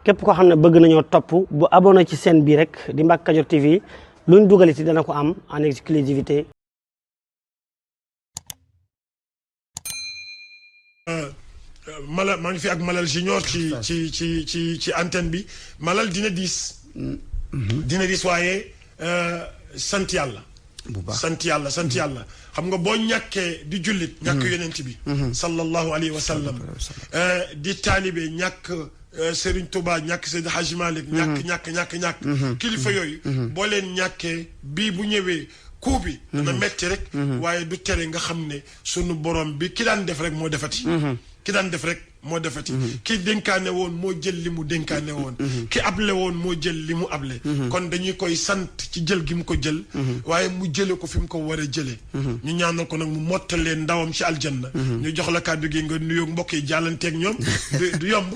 képp koo xam ne bëgg nañoo topp bu abonné ci chaîne bii rek di Mbacke Kadior TV luñ dugaliti dana ko am en exclusivité. Malal maa ngi fi ak Malal Junior ci antenne bi Malal dina diis. dina diis waaye sant yàlla. bu baax sant yàlla xam nga boo ñàkkee di jullit. ñàkk yonent bi. sallallahu alayhi wa sallam. di taalibe ñàkk Serigne Touba ñàkk Seydi Hadji Malick. ñàkk. kilifa yooyu. boo leen ñàkkee bii bu ñëwee. kuu bi dana metti rek waaye du tere nga xam ne sunu borom bi ki daan def rek moo defati ki dénkaane woon moo jël li mu dénkaane woon ki able woon moo jël li mu able kon dañuy koy sant ci jël gi mu ko jël waaye mu jële ko fi mu ko war a jëlee ñu ñaanal ko nag mu mottalee ndawam ci aljanna ñu jox la kàddu gi nga nuyoo mbokk yi jàllanteeg ñoom du yomb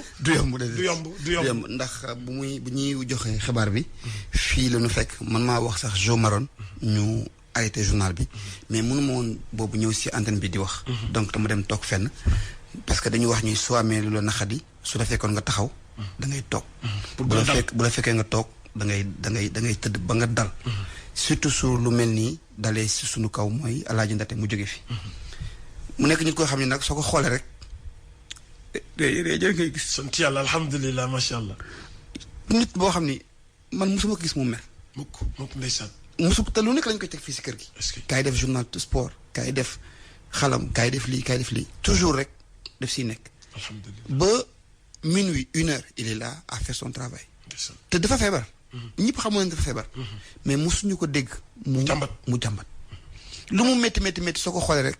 ndax bu ñuy joxe xibaar bi fii la ñu fekk man maa wax sax Jo Maron ñu arrêté journal bi mais mënu ma woon boobu ñëw si antenne bi di wax donc dama dem toog fenn parce que dañu wax ñuy soo amee lu la naxadi su la fekkoon nga taxaw da ngay toog bu la fekkee nga toog da ngay tëdd ba nga dal surtout su lu mel nii dalee si suñu kaw mooy Alaaji Ndate mu jóge fi mu nekk nit koo xam ne nag soo ko xoolee rek jërë ngay gis sant yàlla alhamdulilah macha allah nit boo xam ni man mosuma ko gis mu mer mukk ndeysaan te lu nekk lañ koy teg fii si kër gi kaay def journal de sport kaay def xalam kaay def lii toujours rek def siy nekk ba minuit 1h il est là à faire son travail te dafa feebar ñëpp xamoon ne dafa feebar mais mosuñu ko dégg mu jàmbat lu mu métti soo ko xoolee rek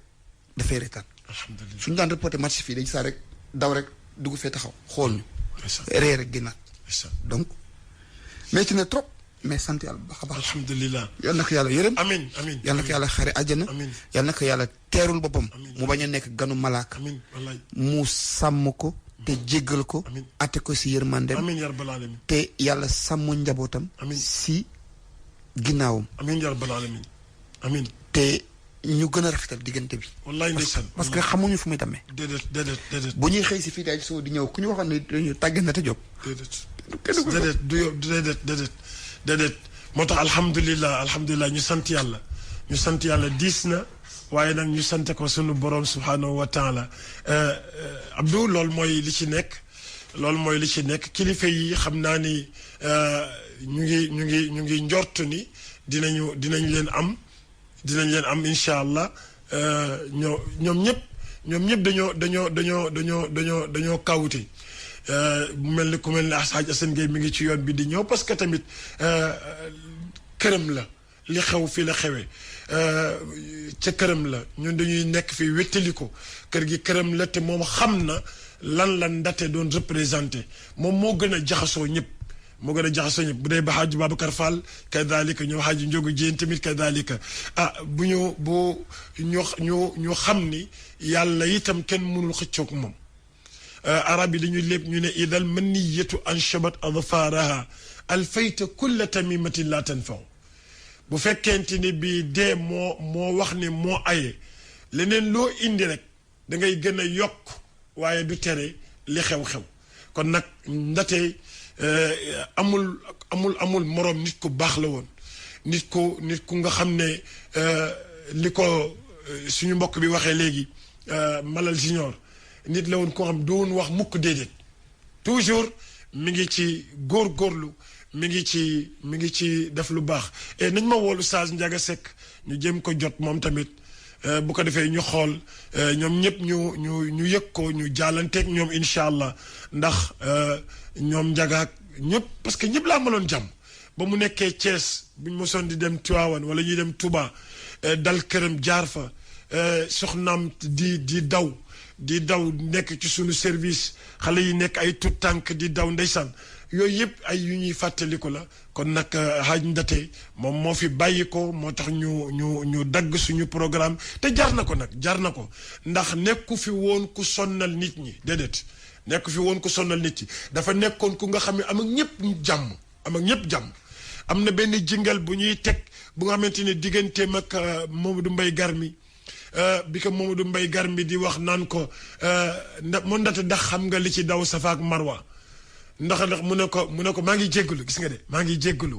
dafay reetaan suñu daan reporté match fii dañ saa rek daw rek dugg fee taxaw xool ñu ree rek génnaat donc métti na trop mais sant yàlla bu baax a baax alhamdulilah yal na ko yàlla yërëm amiin yal na ko yàlla xare àjjana yal na ko yàlla teerul boppam mu bañ a nekk ganu malaaka mu sàmm ko te jéggal ko atte ko si yërmandem amiin yaa rabbal aalamiin te yàlla sàmm njabootam si ginnaawam amiin yaa rabbal aalamiin amiin te ñu gën a rafetal diggante bi wallaay ndeysaan parce que xamuñu fu muy demee déedéet bu ñuy xëy si fii daal soo di ñëw ku ñu waxoon ne dañu tàggat na te jóg déedéet moo tax alhamdulilah ñu sant yàlla diis na waaye nag ñu sant ko sunu borom subhanahu wa taala Abdou loolu mooy li ci nekk kilifa yi xam naa ni ñu ngi njort ni dinañ leen am incha allah ñoom ñëpp dañoo kawute mu mel ni ku mel ni Hadj Assane Gueye mi ngi ci yoon bi di ñëw parce que tamit këram la li xew fii la xewee ca këram la ñun dañuy nekk fii wéttali ko kër gi këram la te moom xam na lan la Ndate doon représenté moom moo gën a jaxasoo ñëpp bu dee ba Hadj Babacar Fall kadalika ñëw Hadj Ndiogu Diène tamit kadalika bu ñu xam ni yàlla itam kenn mënul xëccoog moom arab yi dañuy lépp ñu ne idal maniyatu anshabat adfaaraha alfayta kulla tamimatin la tanfaw bu fekkente ni bii dee moo wax ne moo aye leneen loo indi rek da ngay gën a yokk waaye du tere li xew-xew kon nag Ndate amul moroom nit ku baax la woon nit ku nga xam ne li ko suñu mbokk bi waxee léegi Malal Junior nit la woon koo xam doon wax mukk déedéet toujours mi ngi ci góorgóorlu mi ngi ci def lu baax et nañ ma woolu Oustaz Ndiaga Seck ñu jéem ko jot moom tamit bu ko defee ñu xool ñoom ñëpp ñu yëg ko ñu jàllanteeg ñoom incha allah ndax ñoom Ndiaga ñëpp parce que ñëpp laa maloon jàmm ba mu nekkee Thiès buñ mosoon di dem Tivaouane wala ñuy dem Touba dal këram jaar fa soxnaam di daw nekk ci suñu service xale yi nekk ay tout tànk di daw ndeysaan yooyu yëpp ay yu ñuy fàttaliku la kon nag Hadj Ndate moom moo fi bàyyi ko moo tax ñu dagg suñu programme te jaar na ko ndax nekku fi woon ku sonnal nit ñi déedéet nekku fi woon ku sonnal nit ñi dafa nekkoon ku nga xam ne am ak ñëpp jàmm am na benn jingal bu ñuy teg bu nga xamante ne digganteem ak Mamadou Mbaye Garmi bi ko Mamadou Mbaye Garmi di wax naan ko Ndate ndax xam nga li ci daw Safa ak Marwa ndax mu ne ko maa ngi jéggalu gis nga de maa ngi jéggalu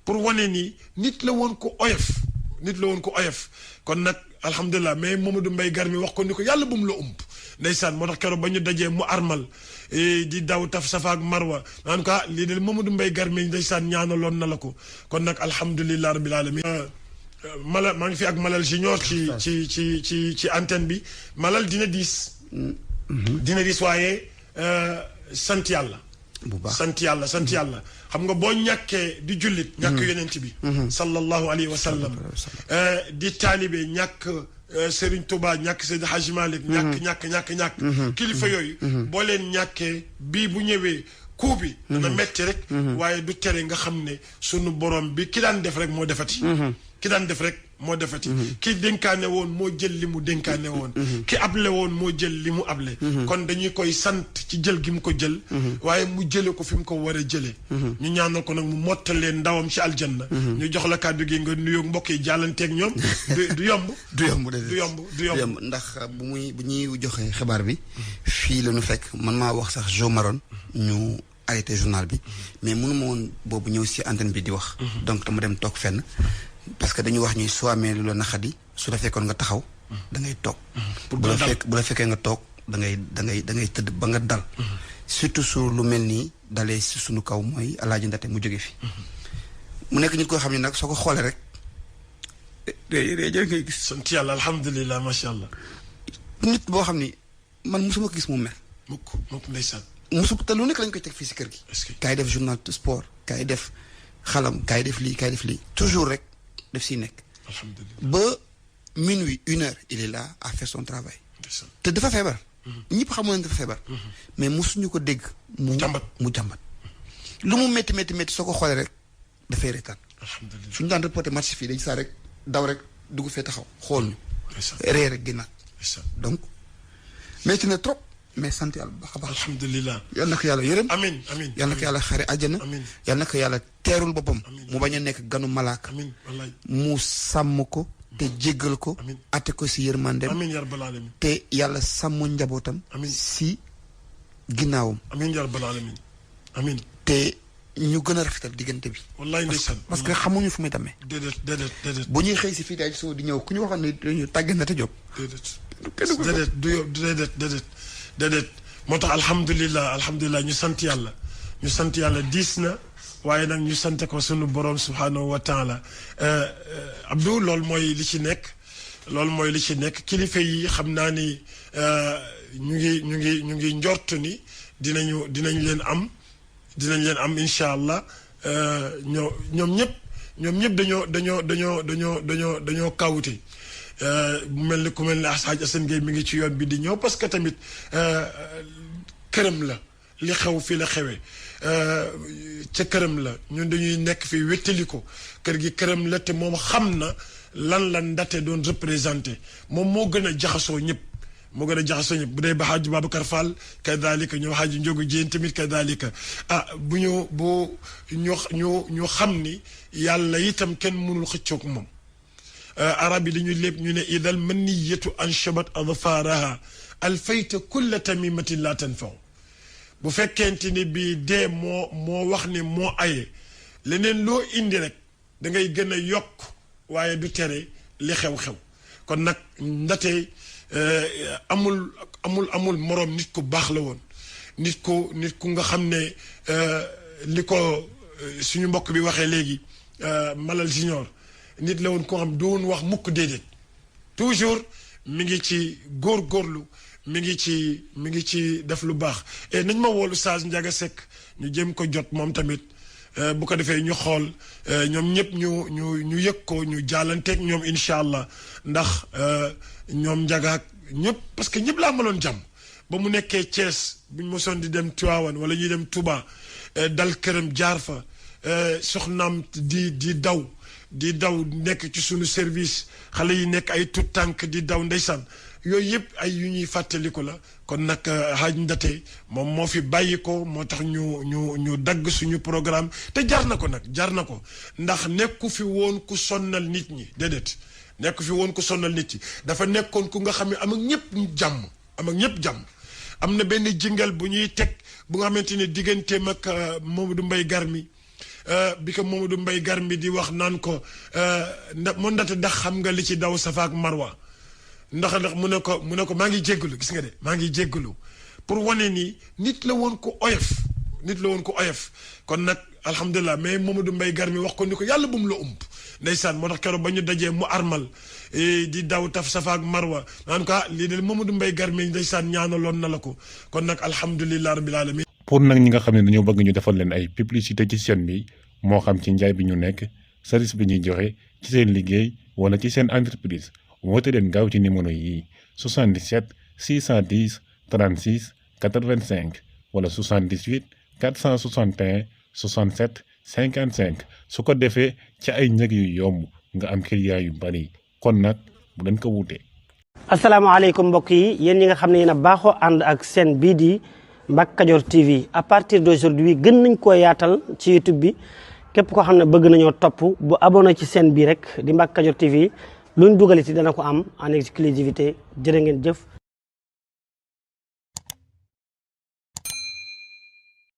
pour wane ni nit la woon ko oyof kon nag alhamdulilah mais Mamadou Mbaye Garmi wax ko ni ko yàlla bu mu la ump ndeysaan moo tax keroog ba ñu dajee mu armal di daw taf safa ak marwa naan ko lii de Mamadou Mbaye Garmi ndeysaan ñaanaloon na la ko kon nag alhamdulilah rabbil alamin maa ngi fi ak Malal Junior ci antenne bi Malal dina diis waaye sant yàlla bu baax sant yàlla xam nga boo ñàkkee di jullit ñàkk yonent bi sallallahu alayhi wa sallam di taalibe ñàkk Serigne Touba ñàkk Seydi Hadji Malick ñàkk kilifa yooyu boo leen ñàkkee bii bu ñëwee kuu bi dana metti rek waaye du tere nga xam ne sunu borom bi ki daan def rek moo defati ki dénkaane woon moo jël li mu dénkaane woon ki able woon moo jël li mu able kon dañuy koy sant ci jël gi mu ko jël waaye mu jële ko fi mu ko war a jële ñu ñaanal ko nag mu mottalee ndawam ci aljanna ñu jox la kàddu gi nga nuyoo mbokk yi jàllanteeg ñoom du yomb ndax bu ñuy joxe xibaar bi fii la ñu fekk man maa wax sax Jo Maron ñu arrêté journal bi mais mënu ma woon boobu ñëw si antenne bi di wax donc dama dem toog fenn parce que dañu wax ñuy soo amee lu la naxadi su la fekkoon nga taxaw da ngay toog bu la fekkee nga toog da ngay tëdd ba nga dal surtout su lu mel nii dalee si suñu kaw mooy Alaaji Ndate mu jóge fi mu nekk nit koo xam ne nag soo ko xoolee rek jërë ngay gis sant yàlla alhamdulilah macha allah nit boo xam ni man mosuma ko gis mu mel mukk ndeysaan te lu nekk lañ koy teg fii si kër gi kaay def journal de sport kaay def xalam kaay def lii toujours rek def siy nekk ba minuit 1h il est là à faire son travail te dafa feebar ñëpp xamoon ne dafa feebar mais mosuñu ko dégg mu jàmbat lu mu métti soo ko xoolee rek dafay reetaan suñu daan reporté match fii dañ saa rek daw rek dugg fee taxaw xool ñu ree rek génnaat donc métti na trop mais sant yàlla bu baax a baax alhamdulilah yal na ko yàlla yërëm amiin yal na ko yàlla xare àjjana yal na ko yàlla teerul boppam mu bañ a nekk ganu malaaka mu sàmm ko te jéggal ko atte ko si yërmandeem amiin yaa rabbal alamin te yàlla sàmm njabootam si ginnaawam amiin yaa rabbal alamin amiin te ñu gën a rafetal diggante bi wallaay ndeysaan parce que xamuñu fu muy demee déedéet bu ñuy xëy si fii daal soo di ñëw ku ñu waxoon ne dañu tàggat na te jóg déedéet moo tax alhamdulilah ñu sant yàlla diis na waaye nag ñu sant ko sunu borom subhanahu wa taala Abdou loolu mooy li ci nekk kilifa yi xam naa ni ñu ngi njort ni dinañ leen am incha allah ñoom ñëpp dañoo kawute mu mel ni ku mel ni Hadj Assane Gueye mi ngi ci yoon bi di ñëw parce que tamit këram la li xew fii la xewee ca këram la ñun dañuy nekk fii wéttali ko kër gi këram la te moom xam na lan la Ndate doon représenté moom moo gën a jaxasoo ñëpp bu dee ba Hadj Babacar Fall kadalika ñoo Hadj Ndiogu Diène tamit kadalika bu ñu xam ni yàlla itam kenn mënul xëccoog moom arab yi dañuy lépp ñu ne idal maniyatu anshabat adfaaraha alfayta kulla tamimatin la tanfaw bu fekkente ni bii dee moo wax ne moo aye leneen loo indi rek da ngay gën a yokk waaye du tere li xew-xew kon nag Ndate amul moroom nit ku baax la woon nit ku nga xam ne li ko suñu mbokk bi waxee léegi Malal Junior nit la woon koo xam doon wax mukk déedéet toujours mi ngi ci góorgóorlu mi ngi ci def lu baax et nañ ma woolu Oustaz Ndiaga Seck ñu jéem ko jot moom tamit bu ko defee ñu xool ñoom ñëpp ñu yëg ko ñu jàllanteeg ñoom incha allah ndax ñoom Ndiaga ñëpp parce que ñëpp laa maloon jàmm ba mu nekkee Thiès buñ mosoon di dem Tivaouane wala ñuy dem Touba dal këram jaar fa soxnaam di daw nekk ci suñu service xale yi nekk ay tout tànk di daw ndeysaan yooyu yëpp ay yu ñuy fàttaliku la kon nag Hadj Ndate moom moo fi bàyyi ko moo tax ñu dagg suñu programme te jar na ko ndax nekku fi woon ku sonnal nit ñi déedéet nekku fi woon ku sonnal nit ñi dafa nekkoon ku nga xam ne am ak ñëpp jàmm am na benn jingal bu ñuy teg bu nga xamante ne digganteem ak Mamadou Mbaye Garmi bi ko Mamadou Mbaye Garmi di wax naan ko ndax xam nga li ci daw Safa ak Marwa ndax mu ne ko maa ngi jéggalu gis nga de maa ngi jéggalu pour wane ni nit la woon ko oyof kon nag alhamdulilah mais Mamadou Mbaye Garmi wax ko ni ko yàlla bu mu la ump ndeysaan moo tax keroog ba ñu dajee mu armal di daw taf Safa ak Marwa naan ko lii de Mamadou Mbaye Garmi ndeysaan ñaanaloon na la ko kon nag alhamdulilah rabbil alamin. pour nag ñi nga xam ne dañoo bëgg ñu defal leen ay publicité ci chaîne bi moo xam ci njaay bi ñu nekk service bi ñuy joxe ci seen liggéey wala ci seen entreprise woote leen gaaw ci numéro yi 77 610 36 85 wala 78 461 67 55 su ko defee ci ay njëg yu yomb nga am client yu bari kon nag bu leen ko wuute. asalaamaaleykum mbokk yi yéen ñi nga xam ne yéen a baaxoo ànd ak seen bii di Mbacke Kadior TV à partir d'aujourd'hui gën nañ koo yaatal ci YouTube bi képp koo xam ne bëgg nañoo topp bu abonné ci seen bii rek di Mbacke Kadior TV luñ dugaliti dana ko am en exclusivité jërë ngeen jëf.